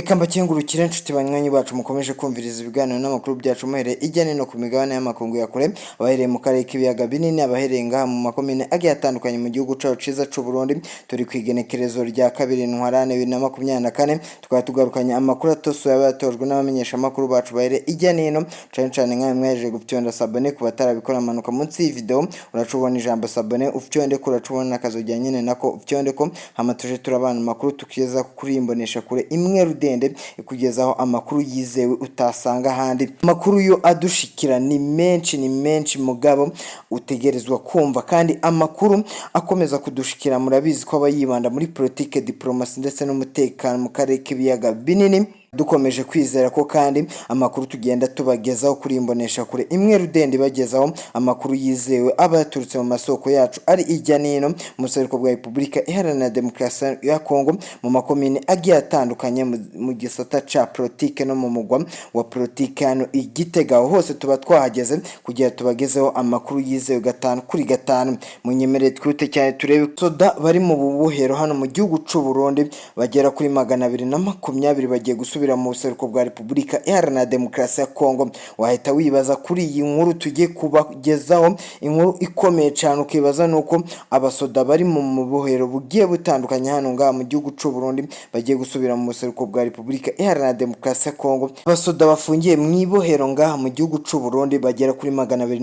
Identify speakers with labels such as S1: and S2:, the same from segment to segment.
S1: Reka mbakengurukire, nshuti banywanyi bacu mukomeje kumviriza ibiganiro n'amakuru byacu muhereye ijya no ku migabane y'amakungu ya kure, abahereye mu karere k'ibiyaga binini, abahereye ngaha mu makomine agiye atandukanye mu gihugu cacu ciza c'u Burundi. Turi ku igenekerezo rya 2 Ntwarante 2024, tukaba tugarukanye amakuru atosoye aba yatojwe n'abamenyeshamakuru bacu bahereye ijya nino, cane cane nkawe mwahejeje gufyonda s'abonner. Ku batarabikora, manuka munsi y'iyi video uraca ubona ijambo s'abonner, ufyonde ko uraca ubona akazogera nyene nako ufyonde ko, hama tuje turabana amakuru tukigeza kuri iyi mboneshakure imwe rudende ikugezaho amakuru yizewe utasanga ahandi. Amakuru yo adushikira ni menshi, ni menshi, mugabo utegerezwa kumva kandi amakuru akomeza kudushikira murabizi ko aba yibanda muri politike, diplomasi ndetse n'umutekano mu karere k'ibiyaga binini. Dukomeje kwizera ko kandi amakuru tugenda tubagezaho kuri imboneshakure imwe rudende ibagezaho amakuru yizewe aba yaturutse mu masoko yacu ari ijya nino mu buseruko bwa Repubulika Iharanira Demokarasi ya Kongo, mu makomine agiye atandukanye, mu gisata ca politike no mu mugwa wa politike hano i Gitega. Aho hose tuba twahageze kugira tubagezeho amakuru yizewe gatanu kuri gatanu. Munyemerere twihute cyane turebe soda bari mu bubohero hano mu gihugu c'u Burundi bagera kuri 220 bagiye gusubira mu buseruko bwa Repubulika Iharanira Demokarasi ya Kongo. Wahita wibaza kuri iyi nkuru tugiye kubagezaho, inkuru ikomeye cyane, ukibaza nuko abasoda bari mu bubohero bugiye butandukanye hano ngaha mu gihugu c'u Burundi bagiye gusubira mu buseruko bwa Repubulika Iharanira Demokarasi ya Kongo. Abasoda bafungiye mu ibohero ngaha mu gihugu c'u Burundi bagera kuri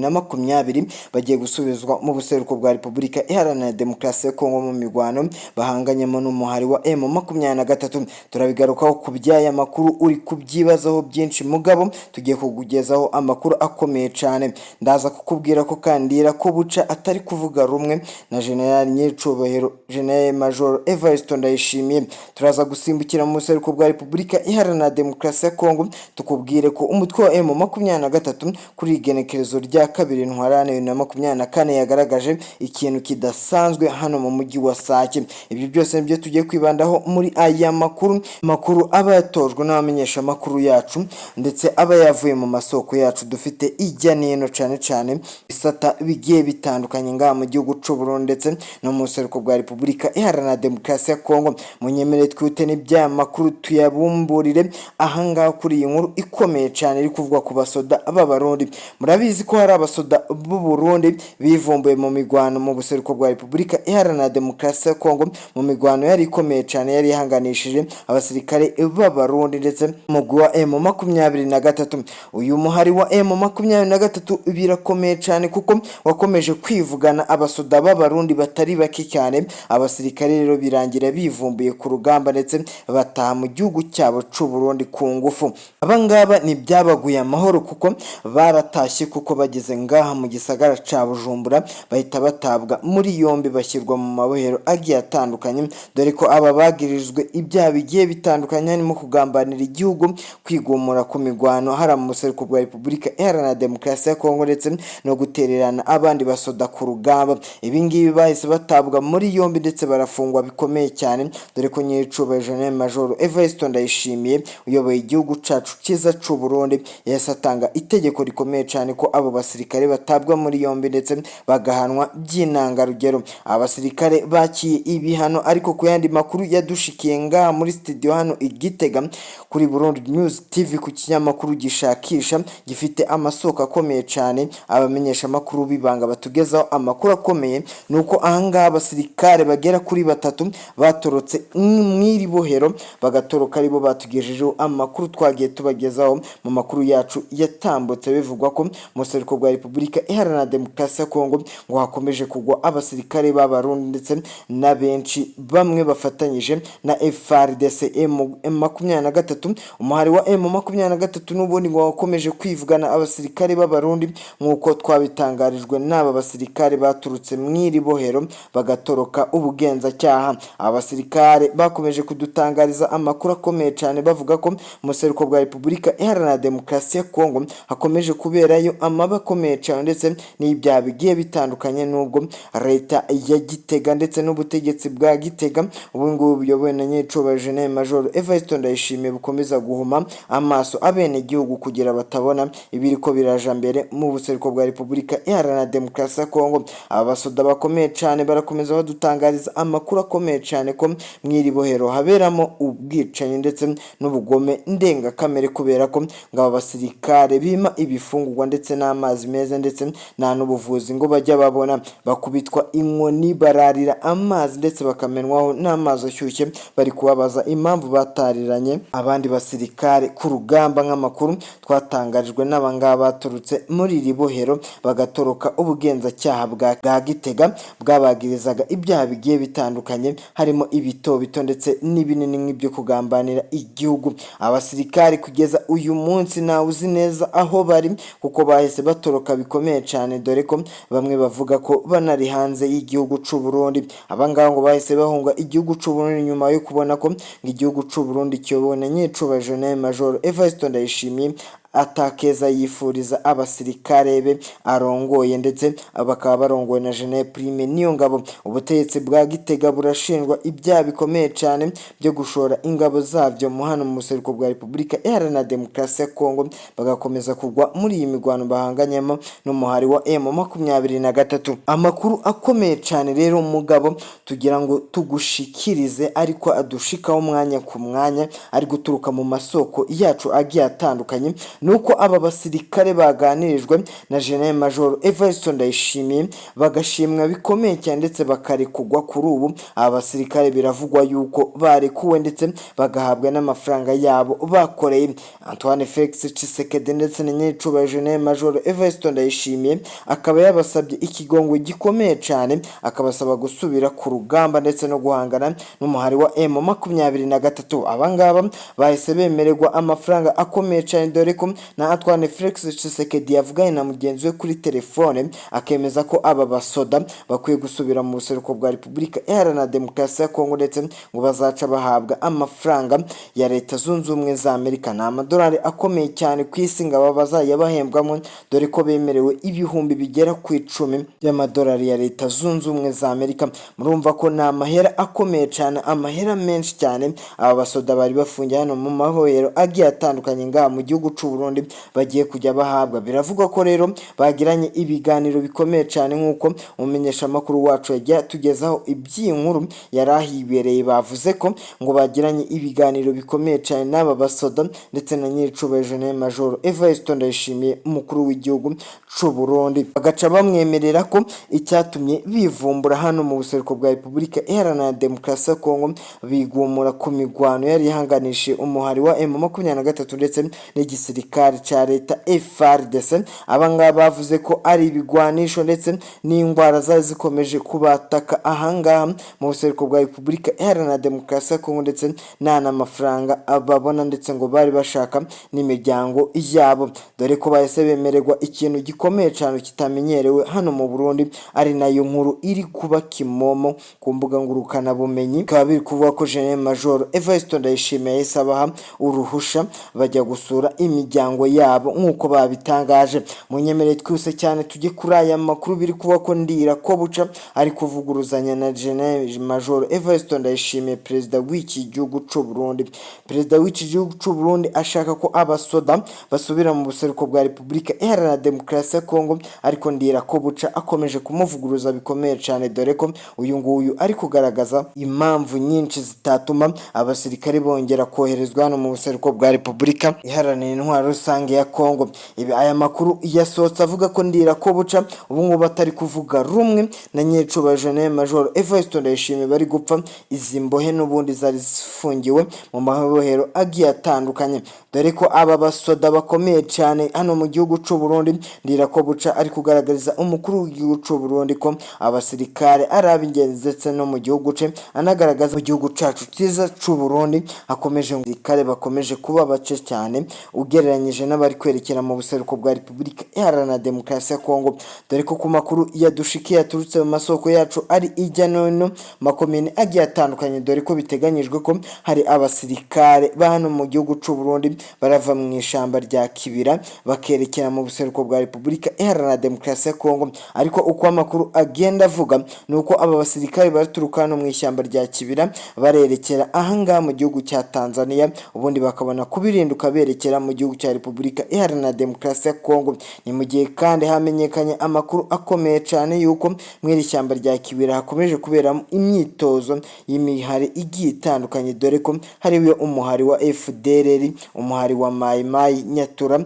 S1: 220 bagiye gusubizwa mu buseruko bwa Repubulika Iharanira Demokarasi ya Kongo mu mirwano bahanganyemo n'umuhari wa M23. Turabigarukaho ku by'aya makuru uri kubyibazaho byinshi, mugabo tugiye kukugezaho amakuru akomeye cyane. Ndaza kukubwira ko kandira ko buca atari kuvuga rumwe na General Nyiricubahiro General Major Evariste Ndayishimiye. Turaza gusimbukira mu buseruko bwa Repubulika Iharanira Demokarasi ya Kongo, tukubwire ko umutwe wa M23 kuri igenekerezo rya 2 Ntwarante 2024 yagaragaje ikintu kidasanzwe hano mu mujyi wa Sake. Ibyo byose nibyo tugiye kwibandaho muri aya makuru, makuru aba yatojwe n'abamenyeshamakuru yacu ndetse aba yavuye mu masoko yacu dufite ijya n'ino, cane cane bisata bigiye bitandukanye ngaha mu gihugu c'u Burundi ndetse no mu buseruko bwa Repubulika Iharanira Demokarasi ya Kongo. Munyemere twihute n'iby'aya makuru tuyabumburire ahangaha kuri iyi nkuru ikomeye cyane iri kuvugwa ku basoda b'Abarundi. Murabizi ko hari abasoda b'u Burundi bivumbuye mu migwano mu buseruko bwa Repubulika Iharanira Demokarasi ya Kongo, mu migwano yari ikomeye cyane yari ihanganishije abasirikare b'Abarundi ndetse umugwi wa M23. Uyu muhari wa M23 birakomeye cyane kuko wakomeje kwivugana abasoda b'Abarundi batari bake cyane. Abasirikare rero birangira bivumbuye ku rugamba ndetse bataha mu gihugu cyabo c'u Burundi ku ngufu. Abangaba ntibyabaguye amahoro kuko baratashye, kuko bageze ngaha mu gisagara ca Bujumbura bahita batabwa muri yombi, bashyirwa mu mabohero agiye atandukanye, dore ko aba bagirijwe ibyaha bigiye bitandukanye harimo kugambanira igihugu, kwigumura ku migwano hariya mu buseruko bwa Repubulika Iharanira Demokarasi ya Kongo ndetse no gutererana abandi basoda ku rugamba. Ibi ngibi bahise batabwa muri yombi ndetse barafungwa bikomeye cyane, dore ko Nyiricubahiro General Major Evariste Ndayishimiye uyoboye igihugu cacu cyiza c'u Burundi yahise atanga itegeko rikomeye cyane ko abo basirikare batabwa muri yombi ndetse bagahanwa by'intangarugero. Abasirikare bakiye ibihano, ariko ku yandi makuru yadushikiye ngaha muri studio hano i Gitega kuri Burundi News TV, ku kinyamakuru gishakisha gifite amasoko akomeye cyane, abamenyesha amakuru b'ibanga batugezaho amakuru akomeye, nuko ahangaha abasirikare bagera kuri batatu batorotse mw'iri bohero bagatoroka, aribo batugejejeho amakuru twagiye tubagezaho mu makuru yacu yatambutse. Bivugwa ko mu buseruko bwa Repubulika Iharanira Demokarasi ya Kongo ngo hakomeje kugwa abasirikare b'Abarundi ndetse na benshi bamwe bafatanyije na FARDC M23. Umuhari wa M23 n'ubundi ngo wakomeje kwivugana abasirikare b'Abarundi, nk'uko twabitangarijwe n'aba basirikare baturutse mw'iri bohero bagatoroka ubugenzacyaha. Aba basirikare bakomeje kudutangariza amakuru akomeye cyane, bavuga ko mu buseruko bwa Repubulika Iharanira Demokarasi ya Kongo hakomeje kuberayo amabi akomeye cyane ndetse n'ibyaha bigiye bitandukanye, nubwo leta ya Gitega ndetse n'ubutegetsi bwa Gitega ubu ngubu buyobowe na Nyiricubahiro General Major Evariste Ndayishimiye. Ndayishimiye bukomeza guhuma amaso abenegihugu kugira batabona ibiriko biraja mbere mu buseruko bwa Repubulika Iharanira Demokarasi ya Kongo. Aba basoda bakomeye cane barakomeza badutangariza amakuru akomeye cane ko mw'iri bohero haberamo ubwicanyi ndetse n'ubugome ndengakamere, kubera ko ngo aba basirikare bima ibifungurwa ndetse n'amazi meza ndetse nta n'ubuvuzi ngo bajya babona. Bakubitwa inkoni, bararira amazi ndetse bakamenwaho n'amazi ashyushye, bari kubabaza impamvu batariranye abandi basirikare ku rugamba, nk'amakuru twatangarijwe n'abangaba baturutse muri iri bohero bagatoroka ubugenzacyaha bwa Gitega bwabagirizaga ibyaha bigiye bitandukanye, harimo ibito bito ndetse n'ibinini nk'ibyo kugambanira igihugu. Abasirikare kugeza uyu munsi ntawe uzi neza aho bari kuko bahise batoroka bikomeye cyane, dore ko bamwe bavuga ko banari hanze y'igihugu c'u Burundi. Abangaba ngo bahise bahunga igihugu c'u Burundi nyuma yo kubona ko ngo igihugu c'u Burundi kiyobowe na nyiricubahiro General Major Evariste Ndayishimiye atakeza yifuriza abasirikare be arongoye, ndetse bakaba barongowe na General Prime Niyongabo. Ubutegetsi bwa Gitega burashinjwa ibyaha bikomeye cyane byo gushora ingabo zabyo mu hano mu buseruko bwa Repubulika Iharanira Demokarasi ya Kongo, bagakomeza kugwa muri iyi mirwano bahanganyemo n'umuhari wa M23. Amakuru akomeye cyane rero mugabo tugira ngo tugushikirize, ariko adushikaho umwanya ku mwanya, ari guturuka mu masoko yacu agiye atandukanye, nuko aba basirikare baganirijwe na General Major Evariste Ndayishimiye bagashimwa bikomeye cyane ndetse bakarekugwa. Kuri ubu aba basirikare biravugwa yuko barekuwe ndetse bagahabwa n'amafaranga yabo bakoreye. Antoine Felix Tshisekedi ndetse na nyiricubahiro General Major Evariste Ndayishimiye akaba yabasabye ikigongwe gikomeye cyane, akabasaba gusubira ku rugamba ndetse no guhangana n'umuhari wa M23. Abangaba bahise bemererwa amafaranga akomeye cyane, dore ko na Antoine Felix Tshisekedi yavuganye na mugenzi we kuri telefone akemeza ko aba basoda bakwiye gusubira mu buseruko bwa Repubulika Iharanira Demokarasi ya Kongo, ndetse ngo bazaca bahabwa amafaranga ya Leta Zunze Ubumwe za Amerika. Ni amadolari akomeye cyane ku isi ngo aba bazajya bahembwamo, dore ko bemerewe 10,000 by'amadolari ya Leta Zunze Ubumwe za Amerika. Murumva ko ni amahera akomeye cyane, amahera menshi cyane aba basoda bari bafungiye hano mu mabohero agiye atandukanye ngaha mu gihugu c'u Burundi bagiye kujya bahabwa. Biravugwa ko rero bagiranye ibiganiro bikomeye cyane, nk'uko umumenyeshamakuru wacu yagiye atugezaho iby'iyi nkuru yari ahibereye. Bavuze ko ngo bagiranye ibiganiro bikomeye cyane n'aba basoda ndetse na nyiricubahiro General Major Evariste Ndayishimiye, umukuru w'igihugu c'u Burundi, bagaca bamwemerera ko icyatumye bivumbura hano mu buseruko bwa Repubulika Iharanira Demokarasi ya Kongo, bigumura ku migwano yari ihanganishije umuhari wa M23 ndetse n'igisirikare ca leta FARDC. Abangaba bavuze ko ari ibigwanisho ndetse n'indwara zari zikomeje kubataka ahangaha mu buseruko bwa Repubulika Iharanira Demokarasi ya Kongo, ndetse nta n'amafaranga babona, ndetse ngo bari bashaka n'imiryango yabo, dore ko bahise bemererwa ikintu gikomeye cyane kitamenyerewe hano mu Burundi, ari nayo nkuru iri kuba kimomo ku mbuga ngurukanabumenyi. Bikaba biri kuvuga ko General Major Evariste Ndayishimiye yahise abaha uruhusha bajya gusura imiryango yabo nk'uko babitangaje. Munyemerere twihuse cyane tujye kuri aya makuru biri kuvuga ko ndira ko buca ari kuvuguruzanya na General Major Evariste Ndayishimiye, perezida w'iki gihugu c'u Burundi. Perezida w'iki gihugu c'u Burundi ashaka ko abasoda basubira mu buseruko bwa Repubulika Iharanira Demokarasi ya Kongo, ariko ndira ko buca akomeje kumuvuguruza bikomeye cyane, dore ko uyu nguyu ari kugaragaza impamvu nyinshi zitatuma abasirikare bongera koherezwa hano mu buseruko bwa Repubulika Iharanira Intwaro Rusange ya Kongo. Ibi aya makuru yasohotse avuga ko ndira ko buca ubu ngubu atari kuvuga rumwe na nyiricubahiro General Major Evariste Ndayishimiye, bari gupfa izi mbohe n'ubundi zari zifungiwe mu mabohero agiye atandukanye, dore ko aba basoda bakomeye cyane hano mu gihugu c'u Burundi, ndira ko buca ari kugaragariza umukuru w'igihugu c'u Burundi ko abasirikare ari ab'ingenzi ndetse no mu gihugu ce, anagaragaza mu gihugu cacu cyiza c'u Burundi hakomeje abasirikare bakomeje kuba bake cyane ugereranyije. Ugereranyije n'abari kwerekera mu buseruko bwa Repubulika Iharanira Demokarasi ya Kongo, dore ko ku makuru yadushikiye yaturutse mu masoko yacu ari ijya no hino makomine agiye atandukanye, dore ko biteganyijwe ko hari abasirikare ba hano mu gihugu c'u Burundi barava mu ishamba rya Kibira bakerekera mu buseruko bwa Repubulika Iharanira Demokarasi ya Kongo. Ariko uko amakuru agenda avuga ni uko aba basirikare baraturuka hano mu ishyamba rya Kibira barerekera ahangaha mu gihugu cya Tanzania, ubundi bakabona kubirinduka berekera mu gihugu cya Repubulika Iharanira Demokarasi ya Kongo. Ni mu gihe kandi hamenyekanye amakuru akomeye cyane yuko mu iri shyamba rya Kibira hakomeje kuberamo imyitozo y'imihari igiye itandukanye, dore ko hariyo umuhari wa FDLR, umuhari wa Mai Mai Nyatura,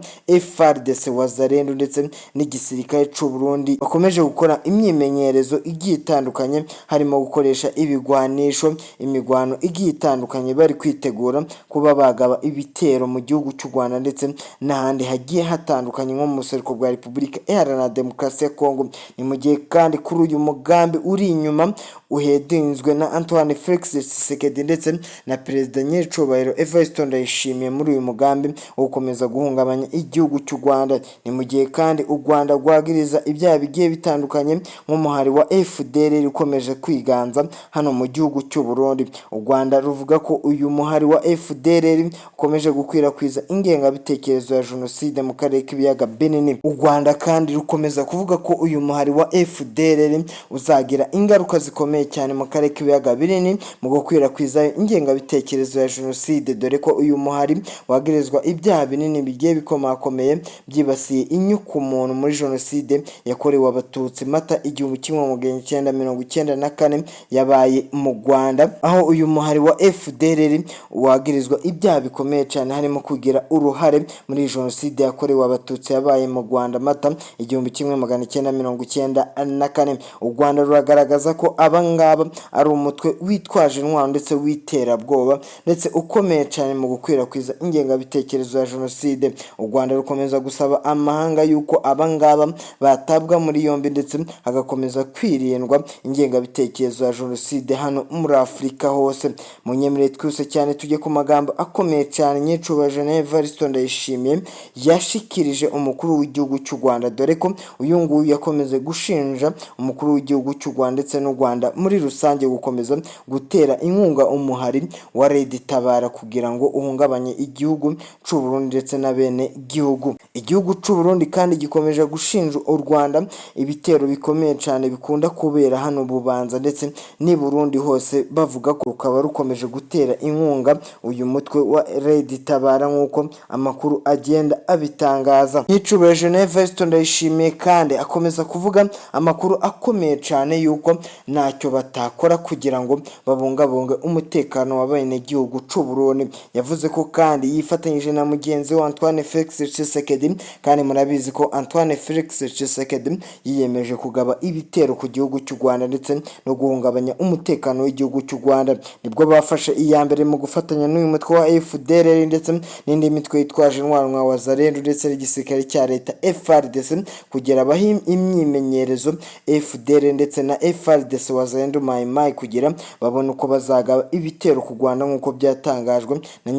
S1: FARDC, Wazalendo ndetse n'igisirikare c'u Burundi bakomeje gukora imyimenyerezo igiye itandukanye, harimo gukoresha ibigwanisho, imigwano igiye itandukanye, bari kwitegura kuba bagaba ibitero mu gihugu cy'u Rwanda ndetse n'ahandi hagiye hatandukanye nko mu buseruko bwa Repubulika Iharanira Demokarasi ya Kongo. Ni mu gihe kandi kuri uyu mugambi uri inyuma uhedinzwe na Antoine Felix Tshisekedi ndetse na Perezida Nyiricubahiro Evariste Ndayishimiye muri uyu mugambi wo gukomeza guhungabanya igihugu cy'u Rwanda. Ni mu gihe kandi u Rwanda rwagiriza ibyaha bigiye bitandukanye nk'umuhari wa FDLR ukomeje kwiganza hano mu gihugu cy'u Burundi. U Rwanda ruvuga ko uyu muhari wa FDLR ukomeje gukwirakwiza ingengabitekerezo ya jenoside mu karere k'ibiyaga binini. U Rwanda kandi rukomeza kuvuga ko uyu muhari wa FDLR uzagira ingaruka zikomeye cyane mu karere k'ibiyaga binini mu gukwirakwiza ingengabitekerezo ya jenoside, dore ko uyu muhari wagirizwa ibyaha binini bigiye bikomakomeye byibasiye inyukumuntu muri jenoside yakorewe Abatutsi Mata 1994 yabaye mu Rwanda, aho uyu muhari wa FDLR wagirizwa ibyaha bikomeye cyane harimo kugira uruhare muri jenoside yakorewe Abatutsi yabaye mu Rwanda Mata 1994. U Rwanda ruragaragaza ko aba ngaba ari umutwe witwaje intwaro ndetse w'iterabwoba ndetse ukomeye cyane mu gukwirakwiza ingengabitekerezo ya jenoside. U Rwanda rukomeza gusaba amahanga yuko aba ngaba batabwa muri yombi ndetse hagakomeza kwirindwa ingengabitekerezo ya jenoside hano muri Afurika hose. Munyemerere twese cyane tujye ku magambo akomeye cyane Nyicubahiro Jean Evariste Ndayishimiye yashikirije umukuru w'igihugu cy'u Rwanda, dore ko uyu nguyu yakomeje gushinja umukuru w'igihugu cy'u Rwanda ndetse n'u Rwanda muri rusange gukomeza gutera inkunga umuhari wa Red Tabara kugira ngo uhungabanye igihugu cy'u Burundi ndetse na bene gihugu. Igihugu cy'u Burundi kandi gikomeje gushinja u Rwanda ibitero bikomeye cyane bikunda kubera hano Bubanza ndetse n'i Burundi hose, bavuga ko rukaba rukomeje gutera inkunga uyu mutwe wa Red Tabara nk'uko amakuru agenda abitangaza. Nyicubahiro Jean Evariste Ndayishimiye kandi akomeza kuvuga amakuru akomeye cyane yuko ntacyo batakora kugira ngo babungabunge umutekano wa bene gihugu c'u Burundi. Yavuze ko kandi yifatanyije na mugenzi we Antoine Felix Tshisekedi, kandi murabizi ko Antoine Felix Tshisekedi yiyemeje kugaba ibitero ku gihugu cy'u Rwanda ndetse no guhungabanya umutekano w'igihugu cy'u Rwanda. Nibwo bafashe iya mbere mu gufatanya n'uyu mutwe wa FDLR ndetse n'indi mitwe yitwaje intwaro nka Wazalendo ndetse n'igisirikare cya leta FARDC kugira abahe imyimenyerezo FDLR ndetse na FARDC, Wazalendo, Mai Mai kugira babone uko bazagaba ibitero ku Rwanda nk'uko byatangajwe na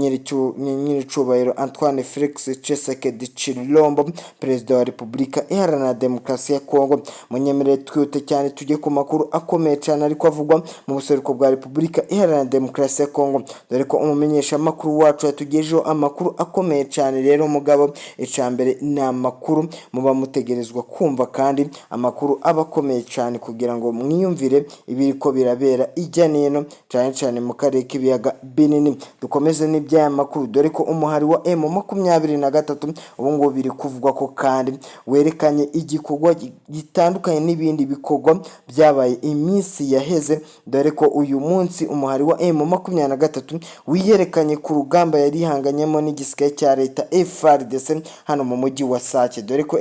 S1: Nyiricubahiro Antoine Felix Tshisekedi Tshilombo, Perezida wa Repubulika Iharanira Demokarasi ya Kongo. Munyemerere twihute cyane tujye ku makuru akomeye cyane ariko avugwa mu buseruko bwa Repubulika Iharanira Demokarasi ya Kongo, dore ko umumenyeshamakuru wacu yatugejeho amakuru akomeye cyane. Rero mugabo, icambere ni amakuru muba mutegerezwa kumva kandi amakuru aba akomeye cyane kugira ngo mwiyumvire ibiriko birabera ijya n'ino, cyane cyane mu karere k'ibiyaga binini. Dukomeze n'iby'aya makuru, dore ko umuhari wa M23 ubu ngubu biri kuvugwa ko kandi werekanye igikorwa gitandukanye n'ibindi bikorwa byabaye iminsi yaheze, dore ko uyu munsi umuhari wa M23 wiyerekanye ku rugamba yari ihanganyemo n'igisirikare cya leta FARDC hano mu mujyi wa Sake, dore ko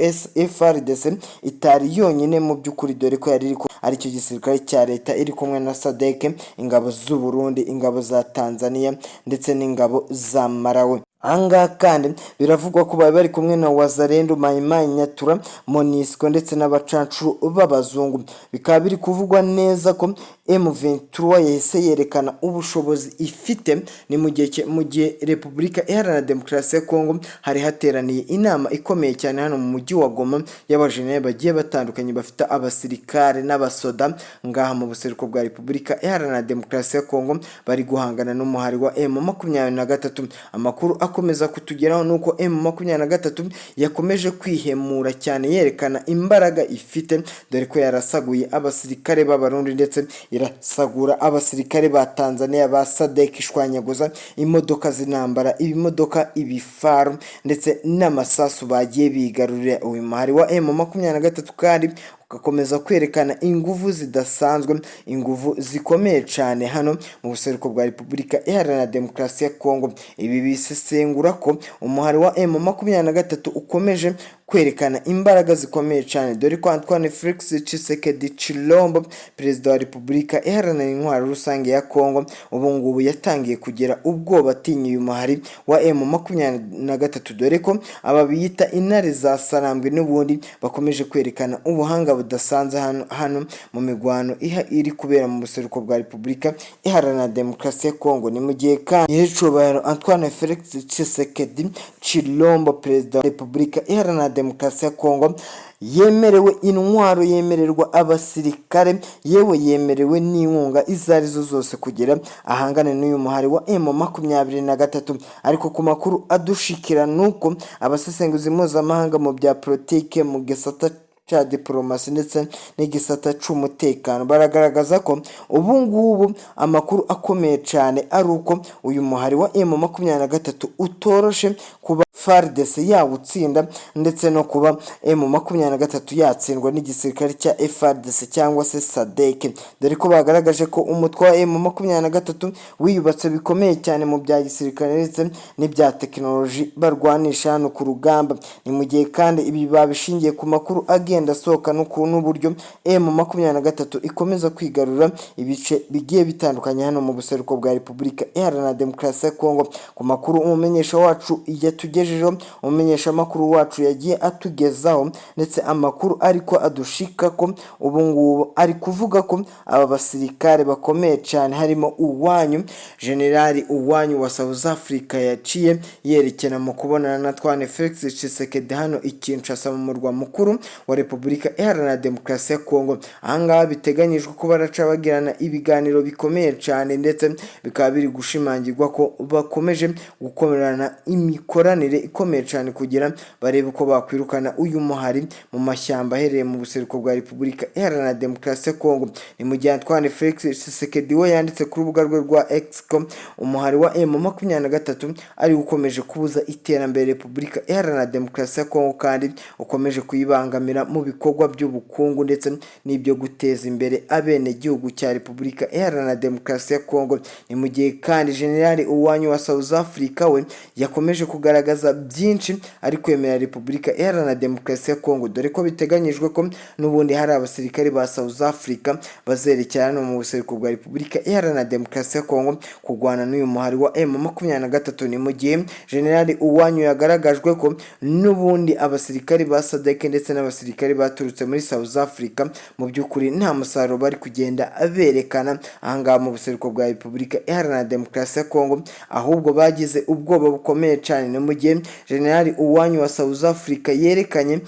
S1: FARDC itari yonyine mu by'ukuri, dore ko yari aricyo gisirikare cya leta iri kumwe na SADC, ingabo z'u Burundi, ingabo za Tanzania ndetse n'ingabo za Malawi. Ahangaha kandi biravugwa ko bari bari kumwe na Wazalendo, Maimai, Nyatura, MONUSCO ndetse n'abacancuro b'abazungu. Bikaba biri kuvugwa neza ko M23 yahise yerekana ubushobozi ifite. Ni mu gihe Repubulika Iharanira Demokarasi ya Kongo hari hateraniye inama ikomeye cyane hano mu mujyi wa Goma y'abajenerali bagiye batandukanye bafite abasirikare n'abasoda ngaha mu buseruko bwa Repubulika Iharanira Demokarasi ya Kongo, bari guhangana n'umuhari wa M23. Amakuru akomeza kutugeraho nuko M23 yakomeje kwihemura cyane, yerekana imbaraga ifite, dore ko yarasaguye abasirikare b'Abarundi ndetse irasagura abasirikare ba Tanzania ba SADC, ishwanyaguza imodoka z'intambara, ibimodoka, ibifaru ndetse n'amasasu bagiye bigarurira. Uyu muhari wa M23 kandi ugakomeza kwerekana ingufu zidasanzwe, ingufu zikomeye cyane hano mu buseruko bwa Repubulika Iharanira Demokarasi ya Kongo. Ibi bisesengura ko umuhari wa M23 ukomeje kwerekana imbaraga zikomeye cyane, dore ko Antoine Felix Tshisekedi Tshilombo, perezida wa Repubulika Iharanira Intwaro Rusange ya Kongo, ubu ngubu yatangiye kugira ubwoba, atinya uyu muhari wa M23, dore ko aba biyita intare za Sarambwe n'ubundi bakomeje kwerekana ubuhanga budasanzwe hano mu migwano iha iri kubera mu buseruko bwa Repubulika Iharanira Demokarasi ya Kongo. Ni mu gihe kandi Nyiricyubahiro Antoine Felix Tshisekedi Tshilombo, perezida wa Repubulika Iharanira Demokarasi ya Kongo, yemerewe intwaro, yemererwa abasirikare, yewe yemerewe n'inkunga izo arizo zose kugira ahangane n'uyu muhari wa M23. Ariko ku makuru adushikira nuko abasesenguzi mpuzamahanga mu bya politike, mu gisata ca diporomasi ndetse n'igisata c'umutekano, baragaragaza ko ubu ngubu amakuru akomeye cyane ari uko uyu muhari wa M23 utoroshe kuba FARDC yawutsinda, ndetse no kuba M23 yatsindwa n'igisirikare cya FARDC cyangwa se SADC, dore ko bagaragaje ko umutwe wa M23 wiyubatse bikomeye cyane mu bya gisirikare ndetse n'ibya tekinoloji barwanisha hano ku rugamba. Ni mu gihe kandi ibi babishingiye ku makuru agenda asohoka n'uburyo M23 ikomeza kwigarura ibice bigiye bitandukanye hano mu buseruko bwa Repubulika Iharanira Demokarasi ya Kongo. Ku makuru umumenyesha wacu yatugejejeho, umumenyeshamakuru wacu yagiye atugezaho, ndetse amakuru ariko adushika ko ubu ngubu ari kuvuga ko aba basirikare bakomeye cyane, harimo uwanyu Generali uwanyu wa South Africa, yaciye yerekana mu kubonana na Antoine Felix Tshisekedi hano i Kinshasa, mu murwa mukuru wa Repubulika Iharanira Demokarasi ya Kongo. Ahangaha biteganyijwe ko baraca bagirana ibiganiro bikomeye cyane, ndetse bikaba biri gushimangirwa ko bakomeje gukorana imikoranire ikomeye cyane kugira barebe uko bakwirukana uyu muhari mu mashyamba aherereye mu buseruko bwa Repubulika Iharanira Demokarasi ya Kongo. Ni mu gihe Antoine Felix Tshisekedi we yanditse ku rubuga rwe rwa X ko umuhari wa M23 ari ukomeje kubuza iterambere Repubulika Iharanira Demokarasi ya Kongo, kandi ukomeje kuyibangamira mu bikorwa by'ubukungu ndetse n'ibyo guteza imbere abenegihugu cya Repubulika Iharanira Demokarasi ya Kongo. Ni mu gihe kandi Generali uwanyu wa South Africa we yakomeje kugaragaza byinshi ari kwemera Repubulika Iharanira Demokarasi ya Kongo, dore ko biteganyijwe ko n'ubundi hari abasirikare ba South Africa bazerekera hano mu buseruko bwa Repubulika Iharanira Demokarasi ya Kongo kurwana n'uyu muhari wa M23. Ni mu gihe Generali uwanyu yagaragajwe ko n'ubundi abasirikare ba SADC ndetse n'abasirikare baturutse muri South Africa mu by'ukuri nta musaruro bari kugenda berekana ahangaha mu buseruko bwa Repubulika Iharanira Demokarasi ya Kongo, ahubwo bagize ubwoba bukomeye cyane. Ni mu gihe Generali uwanyu wa South Africa yerekanye,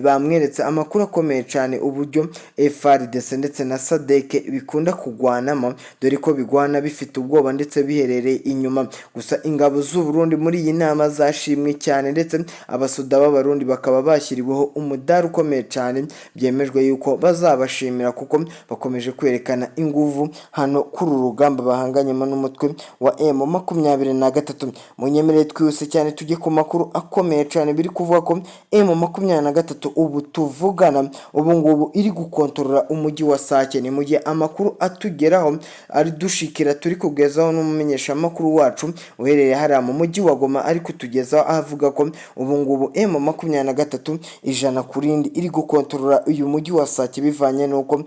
S1: bamweretse amakuru akomeye cyane, uburyo FARDC ndetse na SADC bikunda kugwanamo, dore ko bigwana bifite ubwoba ndetse biherereye inyuma. Gusa ingabo z'u Burundi muri iyi nama zashimwe cyane, ndetse abasoda b'Abarundi bakaba bashyiriweho umudari ukomeye cyane, byemejwe yuko bazabashimira kuko bakomeje kwerekana inguvu hano kuri uru rugamba bahanganyemo n'umutwe wa M23. Munyemerere twihuse cyane tujye ku makuru akomeye cyane biri kuvuga ko M23 ubu tuvugana ubu ngubu iri gukontorora umujyi wa Sake. Ni mu gihe amakuru atugeraho ari dushikira, turi kugezaho n'umumenyeshamakuru wacu uherereye hariya mu mujyi wa Goma, ari kutugezaho avuga ko ubu ngubu M23 100% iri gukontorora uyu mujyi wa Sake, bivanye n'uko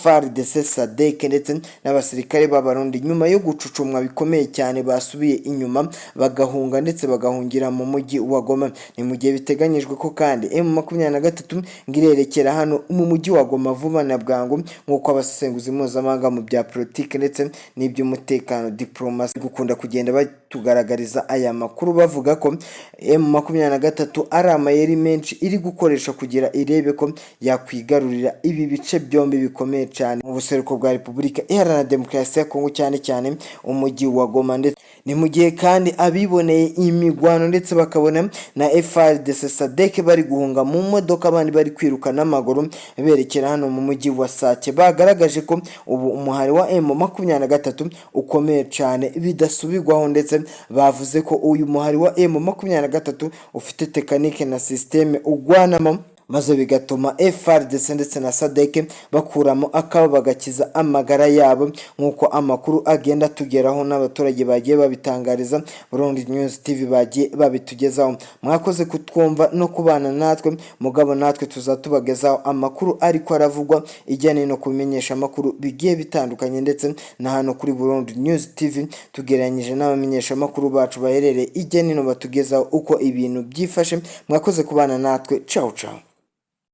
S1: FARDC, SADC ndetse n'abasirikare b'Abarundi nyuma yo gucucumwa bikomeye cyane basubiye inyuma bagahunga, ndetse bagahungira bagahungira mu mujyi wa Goma. Ni mu gihe biteganyijwe ko kandi M23 ngo irerekera hano mu mujyi wa Goma vuba na bwangu, nk'uko abasesenguzi mpuzamahanga mu bya politiki ndetse n'iby'umutekano, diplomasi, gukunda kugenda batugaragariza aya makuru, bavuga ko M23 ari amayeri menshi iri gukoresha kugira irebe ko yakwigarurira ibi bice byombi bikomeye cyane mu buseruko bwa Repubulika Iharanira Demokarasi ya Kongo, cyane cyane umujyi wa Goma. Ndetse ni mu gihe kandi abiboneye imigwano ndetse bakabona na FARDC, SADC bari guhunga mu modoka, abandi bari kwiruka n'amaguru berekera hano mu mujyi wa Sake, bagaragaje ko ubu umuhari wa M23 ukomeye cyane bidasubirwaho. Ndetse bavuze ko uyu muhari wa M23 ufite technique na système ugwanamo, maze bigatuma FARDC ndetse na SADC bakuramo akabo bagakiza amagara yabo, nk'uko amakuru agenda atugeraho n'abaturage bagiye babitangariza Burundi News TV, bagiye babitugezaho. Mwakoze kutwumva no kubana natwe, mugabo natwe tuzatubagezaho amakuru ariko aravugwa ijyanye no kumenyesha amakuru bigiye bitandukanye, ndetse na hano kuri Burundi News TV tugereranyije n'abamenyesha amakuru bacu baherereye ijya nino batugezaho uko ibintu byifashe. Mwakoze kubana natwe, ciao ciao.